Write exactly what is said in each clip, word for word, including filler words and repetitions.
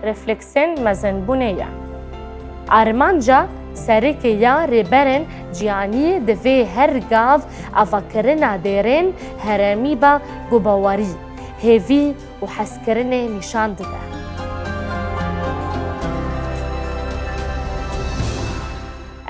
refleksên mezinbûnê ye. Armanca sereke ya rêberên cîhanî divê her gav avakirina dêrên herêmî be ku bawerî, hêvî û hezkirinê nîşan dide.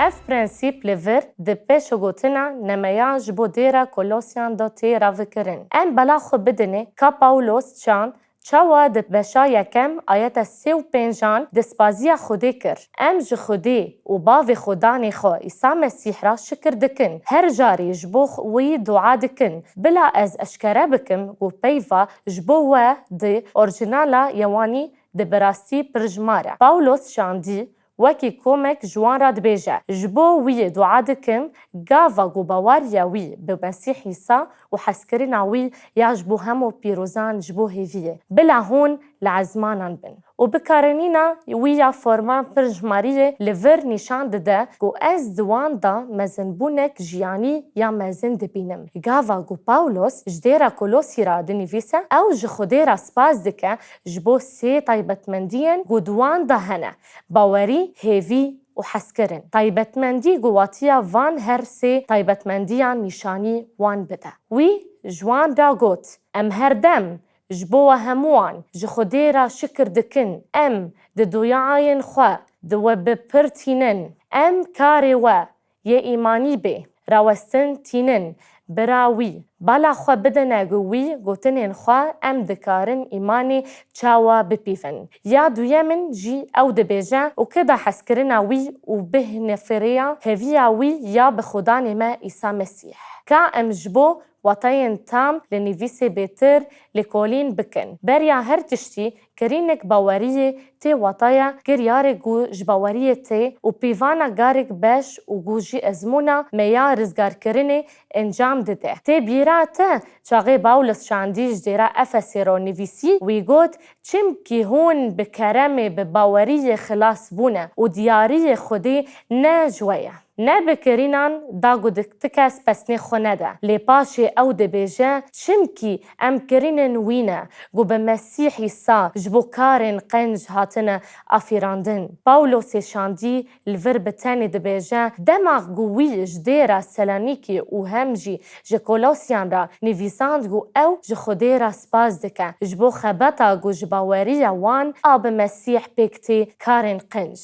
Ev prensîp li vir di pêşgotina nemeya ji bo dêra Kolosyan de tê ravekirin. Em bela xwe bidinê ka Pawlos çand çawa di beşa yekem ayeta sê û pêncan di spaziya Xwedê kir. Em ji Xwedê û Bavê Xwedanê xwe Îsa Mesîh re şikir dikin. Her carî ji bo wî dua dikin. Bila ez eşkere bikim ku peyva ji bo we di orîjinala Yewanî di bi rastî pir ji me re. Pawlos çandî wekî komek ji wan re dibêje, ji bo wî dua dikim, gava ku baweriya wî bi Mesîh Îsa û hezkirina wî ya ji bo hemû pîrozan ji bo hêviyê. Bila hûn li ezmanan bin. Û bikaranîna wî ya forma pir ji me re li vir nîşan dide ku ez di wan de mezinbûnek jiyanî ya mezin dibînim. Gava ku Pawlos ji dêra Kolosî re dinivîse, ew ji Xwedê re spas dike ji bo sê taybetmendiyên ku di wan de hene, bawerî, hêvî û hezkirin. Taybetmendî ku watiya van her sê taybetmendiyan nîşanî wan bide. Wî ji wan re got, Em her dem ji bo we hemûyan ji Xwedê re şikir dikin. Em di duyayên xwe di we bi pir tînin. Em karê we yê îmanî bê rawestin tînin. Bira wî, bala xwe bidine gu wî gotinên xwe, em dikarin îmanê çawa bipîvin. Ya duyemin jî ew dibêje û kida hezkirina wî û bihnefiriya heviya wî ya bi Xudanê me Îsa Mesîh. Ka em ji bo wateyên tam li nivîsê bêtir lêkolîn bikin. Beriya her tiştî, kirînek baweriyê tê wataya kiryarê ku ji baweriyê tê û pîvana garek beş û ku jî ezmûna me ya rizgarkirinê encam dide. Tê bîra te, çaxê Pawlos çandî ji dêra Efesê re nivîsî, wî got, Çimkî hûn bi keremê bi baweriyê xilas bûne û diyariyê Xwedê ne ji we ye. Ne bi kirînan da ku di-, ti kes pesnê xwe nede. Lê paşê ew dibêje, Çimkî em kirînên wî ne, ku bi Mesîh Îsa ji bo karên qenc hatine afirandin. Pawlosê şandî li vir bi tenê dibêje, dema ku wî ji dêra Selanîkê û hem jî ji Kolosyan re nivîsand ku ew ji Xwedê re spas dike ji bo xebata ku ji baweriya wan a bi Mesîh pêk tê karên qenc.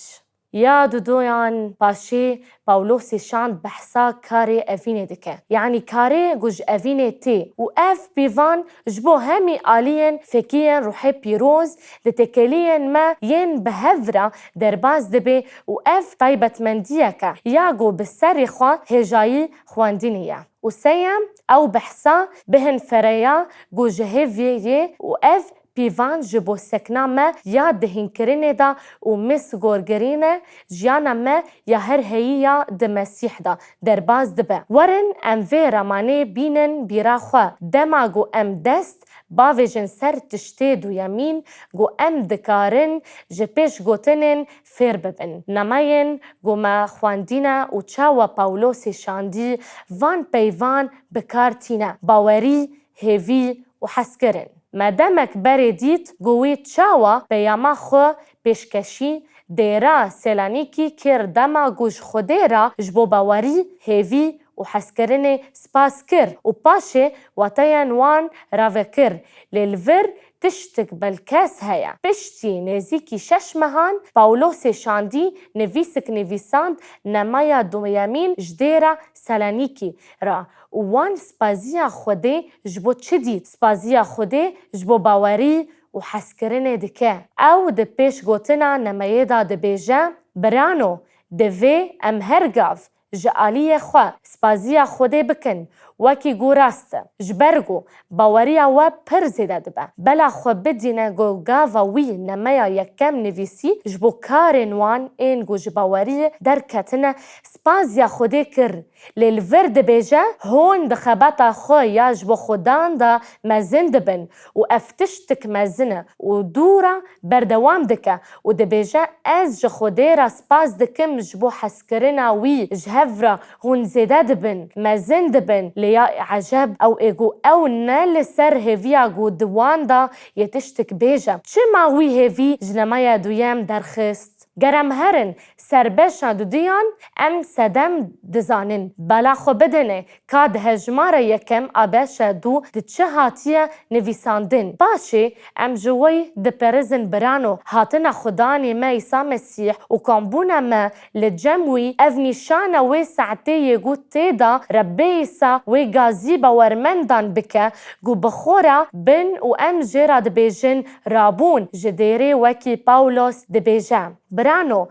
Ya dudoyan paşê Pawlosê şand behsa karê evînê dike. Yanî karê ku ji evînê tê û ev pîvan ji bo hemî aliyên fekiyên ruhê pîroz di têkeliyên me yên bi hev re derbas dibe û ev taybetmendiyeke ya ku bi serê xwe hêjayî xwendinê ye. Û seyem, ew behsa bihin fereya ku ji hêviyê yê û ev pîvan ji bo sekna me ya di hînkirinê de û misgorgirîne jiyana me ya her heyî ya di Mesîh de derbas dibe. Werin em vê ramanê bînin bîra xwe. Dema ku em dest bavêjin ser tiştê duyemîn ku em dikarin ji pêşgotinên fêr bibin. Nameyên ku me xwendîne û çawa Pawlosê şandî van peyvan bi kar tîne. Bawerî, hêvî û hezkirin. Me demek berê dît ku wî çawa peyama xwe pêşkeşî dêra Selanîkî kir dema ku ji Xwedê re ji bo bawerî, hêvî û hezkirinê spas kir û paşê wateyên wan ravekir. Lê li vir tiştik belkes heye. Piştî nêzîkî şeş mehan Pawlosê şandî nivîsik nivîsand nemeya duyemîn ji dêra Selanîkî re û wan spaziya Xwedê ji bo çi dît? Spaziya Xwedê ji bo bawerî û hezkirinê dike. Ew di pêşgotina nemeyê de dibêje, Birano, divê em her gav ji aliyê xwe spaziya Xwedê bikin, wekî ku rast e. Ji ber ku baweriya we pir zêde dibe. Bela xwe bidîne ku gava wî nemeya yekem nivîsî ji bo karên wan ên ku ji baweriyê derketine spaziya Xwedê kir. Lê li vir dibêje, hûn di xebata xwe ya ji bo Xudan de mezin dibin û ev tiştik mezin e û dû re berdewam dike û dibêje, ez ji Xwedê re spas dikim ji bo hezkirina wî, ji hev re hûn zêde dibin, mezin dibin, Ya eceb ew ê ku ew ne li ser hêviya ku di wan de yê tiştik bêje. Çima wî hêvî ji nemeya duyem derxist? Ger em herin ser beşa duduyan, em sedem dizanin. Bela xwe bidine ka di hejmara yekem a beşa du di çi hatiye nivîsandin. Paşê em ji wî diperizin birano, hatina Xudanê me Îsa Mesîh û kombûna me li cem wî, ev nîşana wê saetê ye ku tê de Rebbê Îsa wê gazî bawermendan bike ku bi xwe re bin û em jê re dibêjin rabûn, ji dêrê wekî Pawlos dibêje. Birano,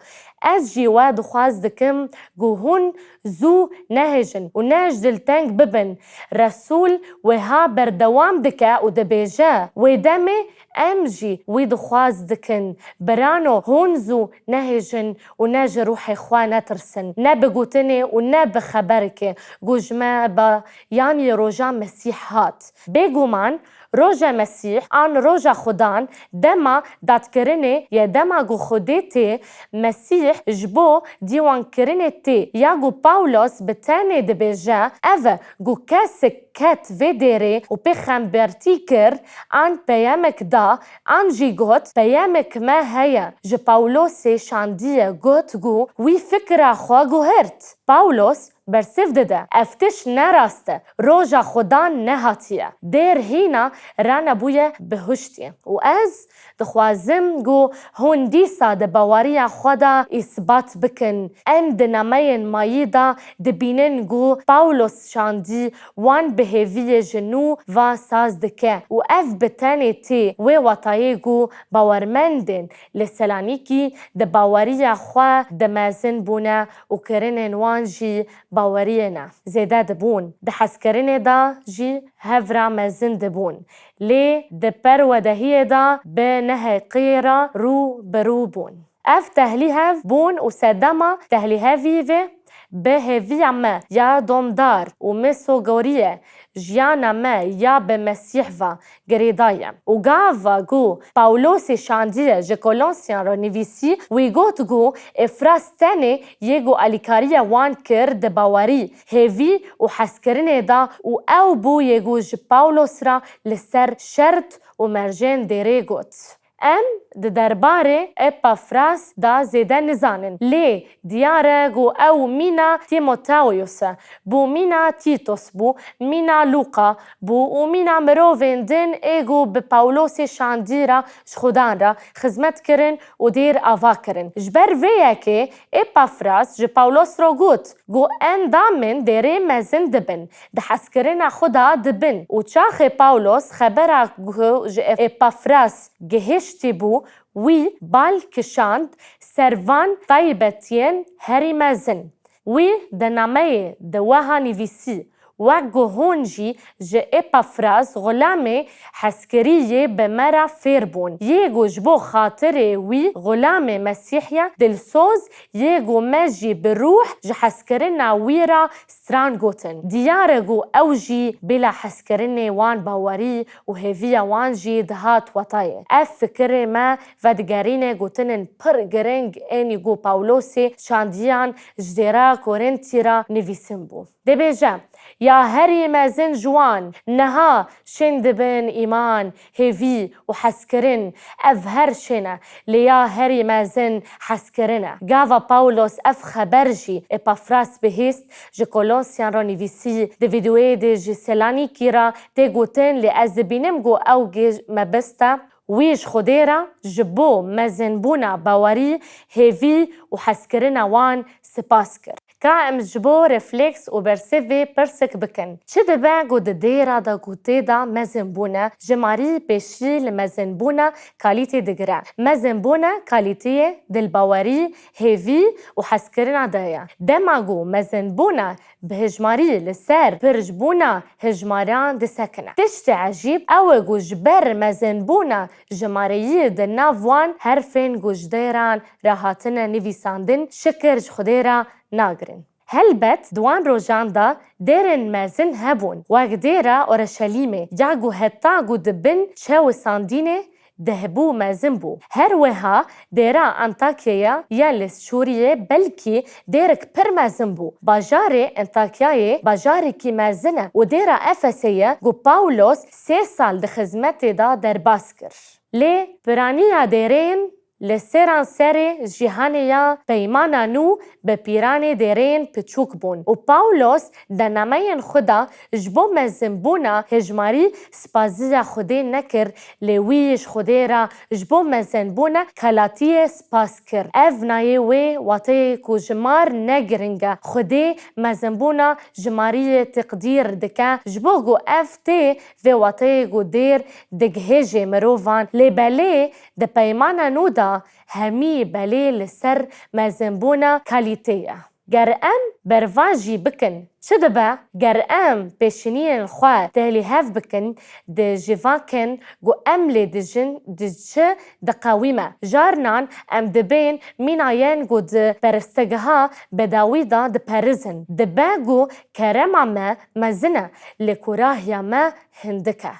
ez jî we dixwaz dikim ku hûn zû nehêjin û ne ji dilteng bibin. Resûl wiha berdewam dike û dibêje, wê demê em jî wî dixwaz dikin. Birano, hûn zû nehêjin û ne ji ruhê xwe netirsin, ne bi gotinê û ne bi xeberikê ku ji me be, yanî roja Mesîh hat. Bêguman, roja Mesîh an roja Xudan dema dadkirinê ye, dema ku Xwedê tê Mesîh ji bo dîwankirinê tê, ya ku Pawlos bi tenê dibêje, ev e ku kesik ket vê dêrê û pêxembertî kir an peyemek da, an jî got, peyemek me heye, ji Pawlosê şandiye, got ku wî fikra xwe guhert. Pawlos bersiv dide, ev tişt ne rast e, roja Xudan nehatiye, dêr hîna ranebûye bihuştî. Û ez dixwazim ku hûn dîsa di baweriya xwe de îsbat bikin. Em di nameyên mayî de dibînin ku Pawlos şandî wan bi hêviyê ji nû ve saz dike û ev bi tenê tê wê watayê ku bawermendên li Selanîkî di baweriya xwe de mezin bûne û kirinên wan jî baweriyê ne zêde dibûn. Di hezkirinê de jî hev re mezin dibûn. Lê di perwedehiyê de bi neheqiyê re rû bi rû bûn. Ev tehlîhev bûn û sedema tehlîhevî vê bi hêviya me ya domdar û misogoriyê jiyana me ya bi Mesîh ve girêdaye. Û gava ku Pawlosê şandiye ji Kolosyan re nivîsî, wî got ku Epafras tenê yê ku alîkariya wan kir di bawerî, hêvî û hezkirinê de û ew bû yê ku ji Pawlos re li ser şert û mercên dêrê got. Em di derbarê Epafras de zêde nizanin, lê diyar e ku ew mîna Tîmoteos e, bû mîna Tîtos bû, mîna Lûqa bû û mîna mirovên din ê ku bi Pawlosê şandî re ji Xudan re xizmet kirin û dêr ava kirin. Ji ber vê yekê Epafras ji Pawlos re got ku endamên dêrê mezin dibin, di hezkirina xwe de dibin û çaxê Pawlos xebera ku ji Epafras gihiştî bû, wî bal kişand ser van taybetiyên herî mezin. Wî di nameyê de wiha nivîsî, wek ku hûn jî ji Epafras xulamê hezkirî yê bi me re fêr bûn, yê ku ji bo xatirê wî xulamê Mesîh ye dilsoz, yê ku me jî bi rûh ji hezkirina wî re stran gotin. Diyar e ku ew jî bila hezkirinê wan bawerî û hêviya wan jî dihat watayê. Ev fikirê me vedigerîne gotinên pir giring ênî ku Pawlosê şandiyan ji dêra Korintî re nivîsin bû. Dibêje, ya herî mezin ji wan niha şên dibin îman, hêvî û hezkirin, ev her şên e, lê ya herî mezin hezkirin e. Gava Pawlos ev xeber jî Epafras bihîst, ji Kolosyan re nivîsî, di vîdeoyê de ji Selanîkî re tê gotin, lê ez dibînim ku ew gê me bist e. Wî ji Xwedê re ji bo mezinbûna bawerî, hêvî û hezkirina wan spas kir. Ka em ji bo refleks û bersivê pirsek bikin. Çi dibe ku di dêra de ku tê de mezin bûne, jimarî pêşî li mezinbûna kalîtê digire? Mezinbûna kalîtiyê dilbawerî, hêvî û hezkirina de ye. Dema ku mezinbûna bi hejmarî li ser pircbûna hejmaran disekine. Tiştê ecîb ew e ku ji ber mezinbûna jimareyî di nav wan herfên ku ji dêran re hatine nivîsandin, şikir ji Xwedê re nagirin. Helbet di wan rojan de dêrên mezin hebûn, wek dêra Orşelîmê, ya ku heta ku di bin çewisandinê dehbû mezin bû. Her wiha dêra Antakyaya ya li Sûriyê belkî dêrek pir mezin bû. Bajarê Antakyayê bajarekî mezin e û dêra Efesê ye ku Pawlos sê sal di xizmetê de derbas kir. Lê piraniya dêrên li seranserê cîhanê ya Peymana Nû bi pîranê dêrên piçûk bûn û Pawlos di nameyên xwe de ji bo mezinbûna hejmarî spaziya Xwedê nekir, lê wî ji Xwedê re ji bo mezinbûna kelatiyê spas kir. Ev nayê wê wateyê ku jimar ne giring e. Xwedê mezinbûna jimariyê teqdîr dike, ji bo ku ev tê vê wateyê ku dêr digihêjê mirovan. Lê belê di Peymana Nû de hemî belê li ser mezinbûna kalîtê ye. Ger em bervajî bikin, çi dibe? Ger em pêşîniyên xwe tehlîhev bikin, di civakên ku em lê dijin, di çi diqewîme? Carinan em dibên mîna yên ku di perestegeha bedawî de diperizin. Dibe ku kerema me mezin e, lê kurahiya me hindik e.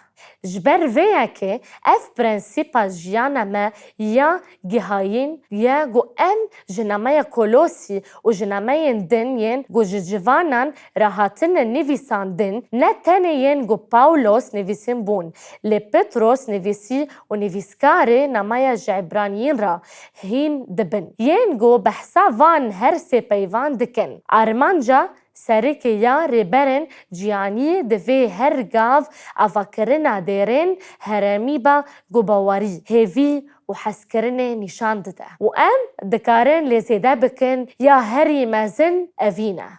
Ji ber vê yekê ev prensîpa jiyana me ya gihayîn ye ku em ji nameya Kolosî û ji nameyên din yên ku ji civanan re hatine nivîsandin, ne tenê yên ku Pawlos nivîsîn bûn, lê Petros nivîsî û nivîskarê nameya ji Îbraniyîn re hîn dibin. Yên ku behsa van her sê peyvan dikin. Armanca sereke ya rêberên cîhanî divê her gav avakirina dêrên herêmî be ku bawerî, hêvî û hezkirinê nîşan dide. Û em dikarin lê zêde bikin ya herî mezin evîn e.